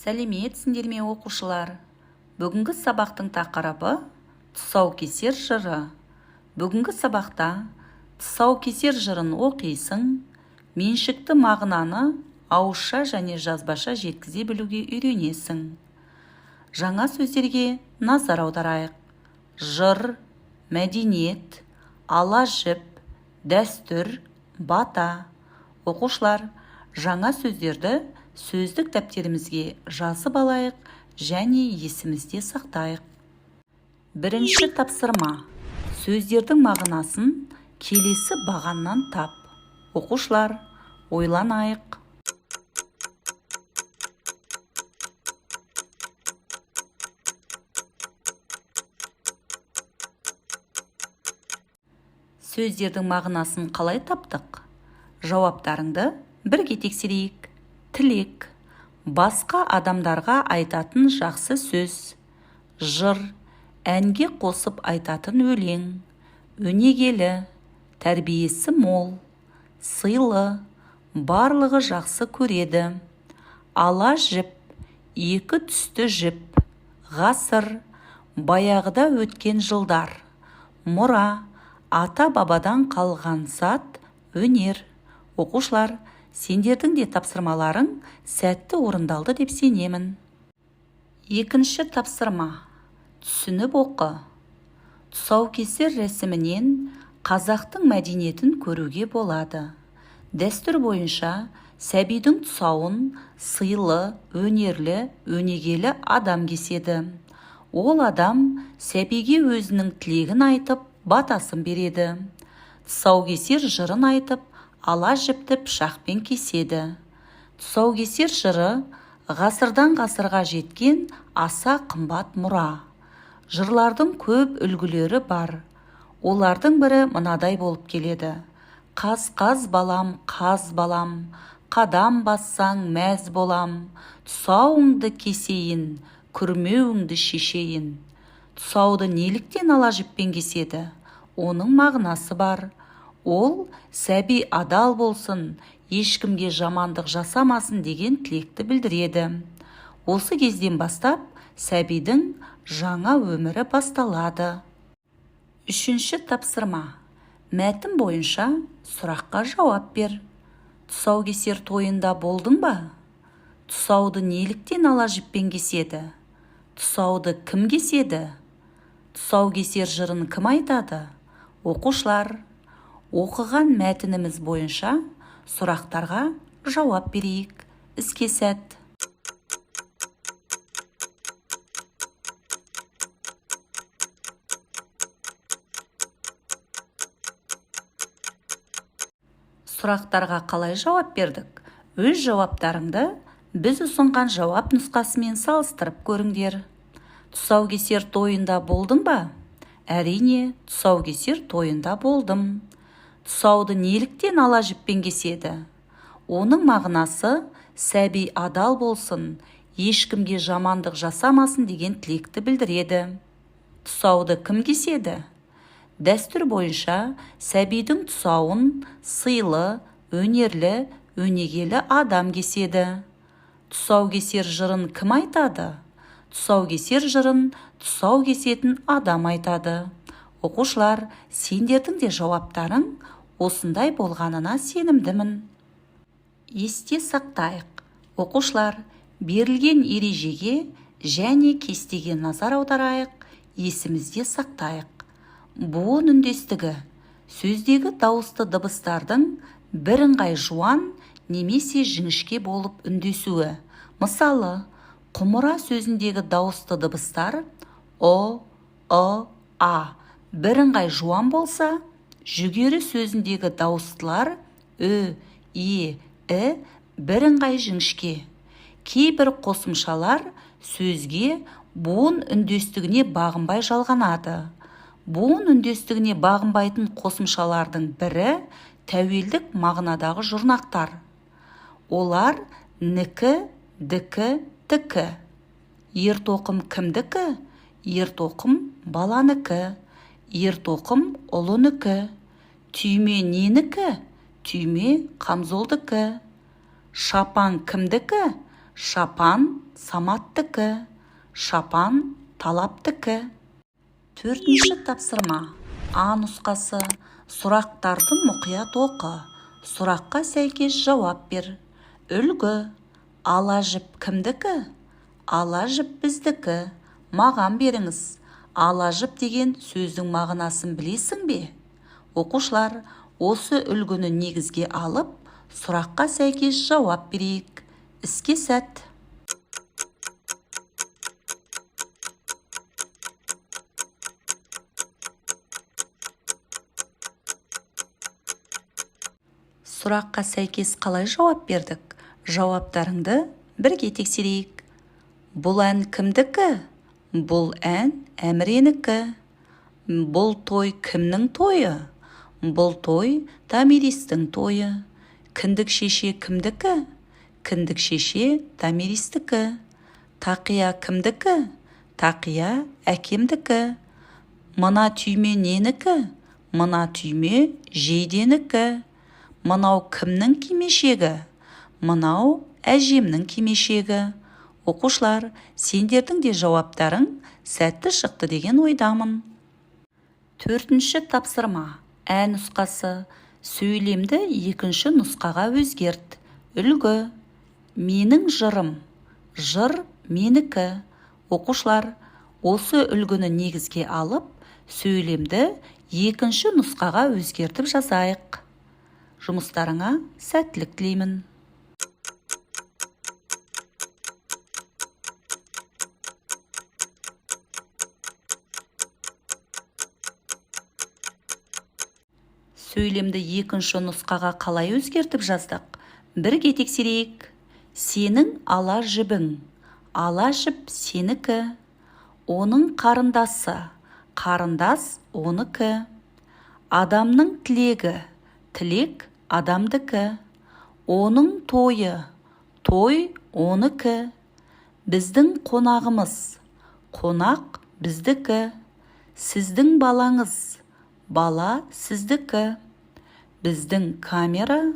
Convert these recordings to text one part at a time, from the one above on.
Сәлеметсіңдер ме, оқушылар! Бүгінгі сабақтың тақырыбы – тұсаукесер жыры. Бүгінгі сабақта тұсаукесер жырын оқисың, меншікті мағынаны ауызша және жазбаша жеткізе білуге үйренесің. Жаңа сөздерге назар аударайық: жыр, мәдениет, ала жіп, дәстүр, бата. Оқушылар, жаңа сөздерді сөздік дәптерімізге жазып алайық және есімізде сақтайық. Бірінші тапсырма: сөздердің мағынасын келесі бағаннан тап. Оқушылар, ойланайық. Сөздердің мағынасын қалай таптық? Жауаптарыңды бірге тексерейік. Тілек – басқа адамдарға айтатын жақсы сөз. Жыр – әнге қосып айтатын өлең. Өнегелі – тәрбиесі мол. Сыйлы – барлығы жақсы көреді. Ала жіп – екі түсті жіп. Ғасыр – баяғыда өткен жылдар. Мұра – ата-бабадан қалған зат, өнер. Оқушылар, сендердің де тапсырмаларың сәтті орындалды деп сенемін. Екінші тапсырма: түсініп оқы. Тұсаукесер рәсімінен қазақтың мәдениетін көруге болады. Дәстүр бойынша сәбидің тұсауын сыйлы, өнерлі, өнегелі адам кеседі. Ол адам сәбиге өзінің тілегін айтып, батасын береді, тұсаукесер жырын айтып, ала жіпті пышақпен кеседі. Тұсаукесер жыры – ғасырдан ғасырға жеткен аса қымбат мұра. Жырлардың көп үлгілері бар. Олардың бірі мынадай болып келеді: Қаз-қаз балам, қаз балам, қадам бассаң, мәз болам, тұсауыңды кесейін, күрмеуіңді шешейін. Тұсауды неліктен ала жіппен кеседі? Оның мағынасы бар. Ол сәби адал болсын, ешкімге жамандық жасамасын деген тілекті білдіреді. Осы кезден бастап сәбидің жаңа өмірі басталады. Үшінші тапсырма: мәтін бойынша сұраққа жауап бер. Тұсаукесер тойында болдың ба? Тұсауды неліктен ала жіппен кеседі? Тұсауды кім кеседі? Тұсаукесер жырын кім айтады? Оқушылар, оқыған мәтініміз бойынша сұрақтарға жауап берейік. Іске сәт! Сұрақтарға қалай жауап бердік? Өз жауаптарыңды біз ұсынған жауап нұсқасымен салыстырып көріңдер. Тұсаукесер тойында болдың ба? Әрине, тұсаукесер тойында болдым. Тұсауды неліктен ала жіппен кеседі? Оның мағынасы – сәби адал болсын, ешкімге жамандық жасамасын деген тілекті білдіреді. Тұсауды кім кеседі? Дәстүр бойынша сәбидің тұсауын сыйлы, өнерлі, өнегелі адам кеседі. Тұсаукесер жырын кім айтады? Тұсаукесер жырын тұсау кесетін адам айтады. Оқушылар, сендердің де жауаптарың осындай болғанына сенімдімін. Есте сақтайық. Оқушылар, берілген ережеге және кестеге назар аударайық, есімізде сақтайық. Буын үндестігі – сөздегі дауысты дыбыстардың бірыңғай жуан немесе жіңішке болып үндесуі. Мысалы, құмыра сөзіндегі дауысты дыбыстар ұ, ы, а бірыңғай жуан болса, жүгері сөзіндегі дауыстылар ү, е, і бірыңғай жіңішке. Кейбір қосымшалар сөзге буын үндестігіне бағынбай жалғанады. Буын үндестігіне бағынбайтын қосымшалардың бірі – тәуелдік мағынадағы жұрнақтар. Олар: нікі, дікі, тікі. Ер-тоқым кімдікі? Ер-тоқым баланікі. Ер-тоқым ұлынікі. Түйме ненікі? Түйме қамзолдікі. Шапан кімдікі? Шапан Саматтікі, шапан Талаптікі. Төртінші тапсырма. А нұсқасы. Сұрақтарды мұқият оқы. Сұраққа сәйкес жауап бер. Үлгі. Ала жіп кімдікі? Ала жіп біздікі. Маған беріңіз. Ала жіп деген сөздің мағынасын білесің бе? Оқушылар, осы үлгіні негізге алып, сұраққа сәйкес жауап берейік. Іске сәт. Сұраққа сәйкес қалай жауап бердік? Жауаптарыңды бірге тексерейік. Бұл ән кімдікі? Бұл ән Әміренікі. Бұл той кімнің тойы? Бұл той Томиристің тойы. Кіндік шеше кімдікі? Кіндік шеше Томиристікі. Тақия кімдікі? Тақия әкемдікі. Мына түйме ненікі? Мына түйме жейденікі. Мынау кімнің кимешегі? Мынау әжемнің кимешегі. Оқушылар, сендердің де жауаптарың сәтті шықты деген ойдамын. Төртінші тапсырма. Ә нұсқасы. Сөйлемді екінші нұсқаға өзгерт. Үлгі. Менің жырым. Жыр менікі. Оқушылар, осы үлгіні негізге алып, сөйлемді екінші нұсқаға өзгертіп жазайық. Жұмыстарыңа сәттілік тілеймін. Сөйлемді екінші нұсқаға қалай өзгертіп жаздық? Бірге тексерейік. Сенің ала жібің, ала жіп сенікі. Оның қарындасы, қарындас оныкі. Адамның тілегі, тілек адамдікі. Оның тойы, той оныкі. Біздің қонағымыз, қонақ біздікі. Сіздің балаңыз, бала сіздікі. Біздің камера,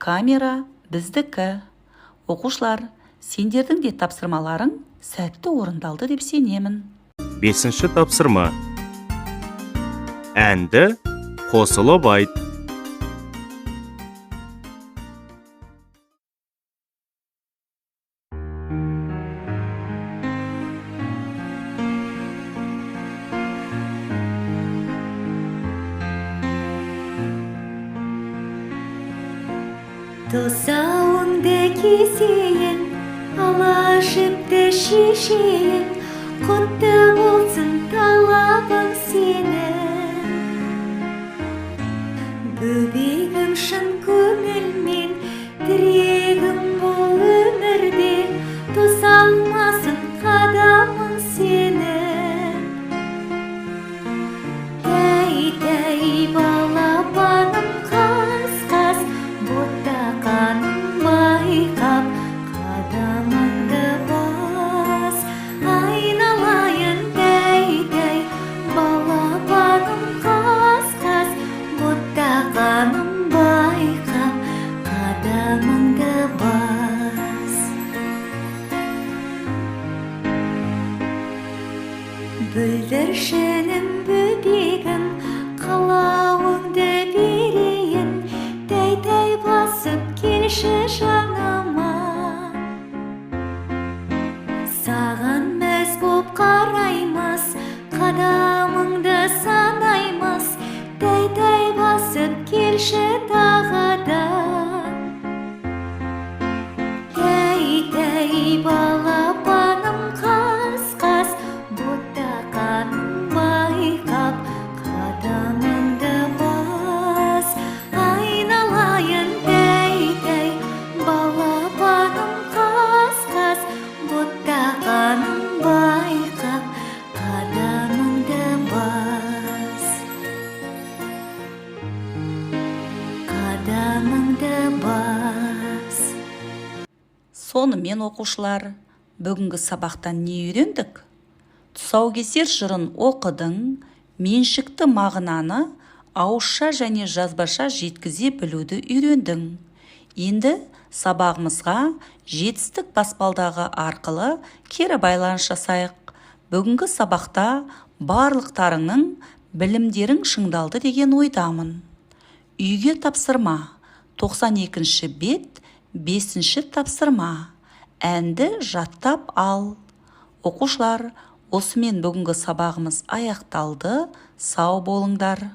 камера біздікі. Оқушылар, сендердің де тапсырмаларың сәтті орындалды деп сенемін. Бесінші тапсырма. Әнді қосылып айт. Тұсауыңды кесейін, ала жіпті шешейін, құтты болсын талабың сенің. Бөбегім шын көңілмен, тірегім бол өмірде, тұсалмасын қадамың сенің. Тәй-тәй балапаным қас-қас, ботақаным байқап, қадамыңды бас. Айналайын тәй-тәй балапаным қас-қас, ботақаным байқап, қадамыңды бас. Бүлдіршінім бөбегім, қалауыңды берейін, тәй-тәй басып келші жаныма. Саған мәз боп қараймыз, қадамыңды санаймыз, тәй-тәй басып келші тағы да. Тәй-тәй балапаным қас-қас, ботақаным байқап, қадамыңды бас. Айналайын тәй-тәй балапаным қас-қас, ботақаным байқап, қадамыңды бас. Қадамыңды бас. Сонымен, оқушылар, бүгінгі сабақтан не үйрендік? Тұсаукесер жырын оқыдың, меншікті мағынаны ауызша және жазбаша жеткізе білуді үйрендің. Енді сабағымызға Жетістік баспалдағы арқылы кері байланыс жасайық. Бүгінгі сабақта барлықтарыңның білімдерің шыңдалды деген ойдамын. Үйге тапсырма: 92 бет, 5 тапсырма. Әнді жаттап ал. Оқушылар, осымен бүгінгі сабағымыз аяқталды. Сау болыңдар.